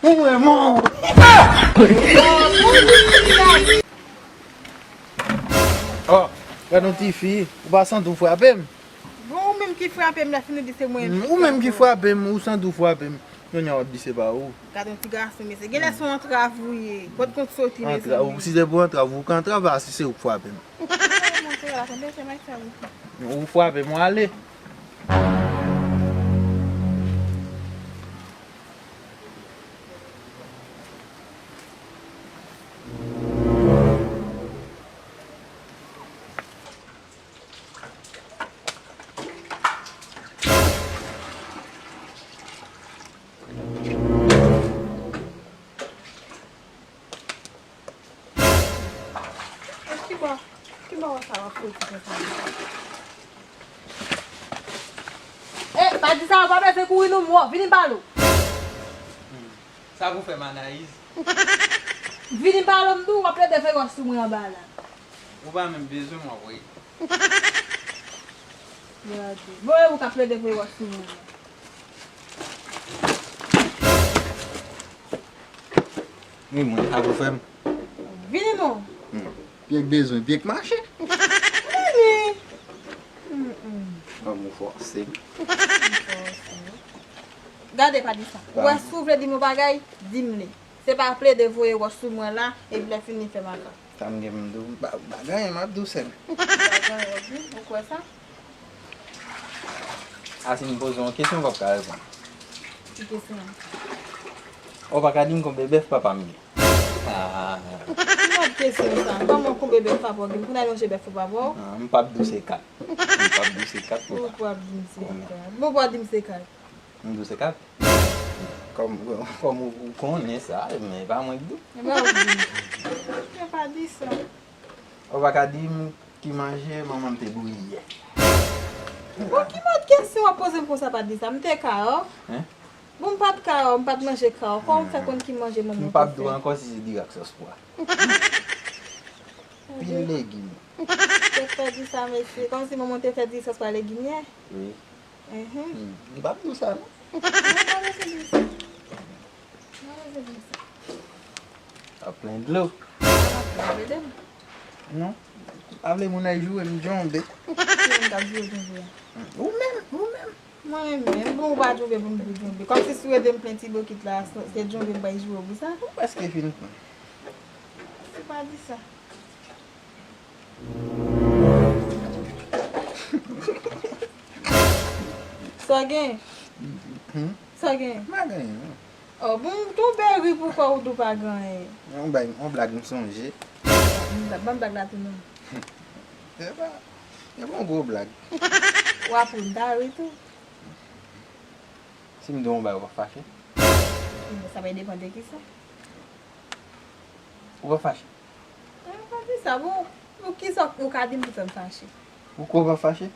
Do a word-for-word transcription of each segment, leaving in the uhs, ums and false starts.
Ou renmen w. Oh, gad yon tifi, ou pa santi w frape m? Bon, ou menm ki frape m, lè fini di se mwen. Mm, ou menm ki frape m, ou santi w frape m. Kounye a w ap di se pa ou. Gad yon ti gason, mesye. Genlè se yon antrav ou ye. Kot kont soti, mezanmi. Antrav, si se pou antrav, ou ka antrave a si se ou k frape m. Ou frape m, ou ale. Kibò, kibò sa w ap soti konsa? Eh, pa di sa, ou pa bezwen kouri non, mwen vini m pale w. Sa pou fè m, Anayiz? Vini m pale w, m di w, w ap plede fewòs sou mwen anba la. Ou pa menm bezwen mwen, wi. Gade. Bon, e ou k ap plede fewòs sou mwen. Wi, mwen, sa pou fè m. Vini non. Hmm. Pye k bezwen, pye k mache. Vini. Mm, mm. Lanmou fòse. Gade, pa di sa. Ou wè, si w vle di m yon bagay, di m li. Se pa plede voye wòch sou mwen la, epi lè fini fè makak. Sa m gen pou m di w, m pa, m pa gen anyen, m ap di w sèl. M pa gen anyen w ap di m, ou kwè sa? A, si m poze w yon kesyon, w p ap ka reponn. Ki kesyon? Ou pa ka di m konbyen bèf papa m gen? Ah. Ki mòd kesyon sa? Kòman konbyen bèf papa w gen? Pou n al manje bèf pou papa w? Ah, m p ap di w se kat. M p ap di w se kat pou... Ou p ap di m se kat. Bon, ou p ap di m se kat. M di w se kat. Kòm, kòm ou, ou konnen sa, men pa mwen k di w. E pa ou k di m. Yo pa di sa. Ou pa ka di m ki manje manman m te bouyi yè. Bon, ki mòd kesyon w ap poze m konsa, pa di sa? M te kawo. Hein? Bon, m pa t kawo, m pa t manje kawo. Kòman w fè konn ki manje manman w te fè? M p ap di w ankò si se diri ak sòs pwa. Pil legim. Te fè di sa, mesye. Kòmsi manman w te fè diri sòs pwa legim yè? Wi. Mhm. Hmm, m p ap di w sa, non. Non, pa bezwen di m sa. Pa bezwen di m sa. W ap plen dlo. Pa plen dlo. Non. M pa vle moun al joure m djonbe. Ki moun k ap joure djonbe a? Hmm, ou menm, ou menm. Mwen menm, bon, ou pa djonbe pou m di djonbe. Kòmsi si w ede m plen ti bokit la, se, se djonbe m pral joure w pou sa? Ou prèske fin plen. Se pa di sa. Sa w gen? Hmm? Sa w gen? M pa gen anyen, non. Oh, bon, ou tonbe ri poukò ou di w pa gen anyen? Yon blag, yon blag m sonje. Ban m blag la tou non. Se pa, se pa yon gwo blag. W ap ri, m ta ri tou. Si m di w yon bagay, w ap fache? Sa va depann de kisa. Ou p ap fache? Eh, pa di sa, bon. Pou kisa ou ka di m pou fè m fache? Ou kwè w p ap fache?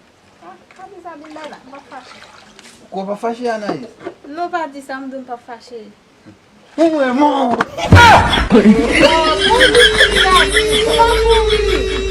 Ah, pa di sa, di m bay la, m p ap fache. Ou kwè w p ap fache, Anayiz? Non, pa di sa, m di w m p ap fache. Ou renmen w. Oh, bon, di sa, di sa, mouri.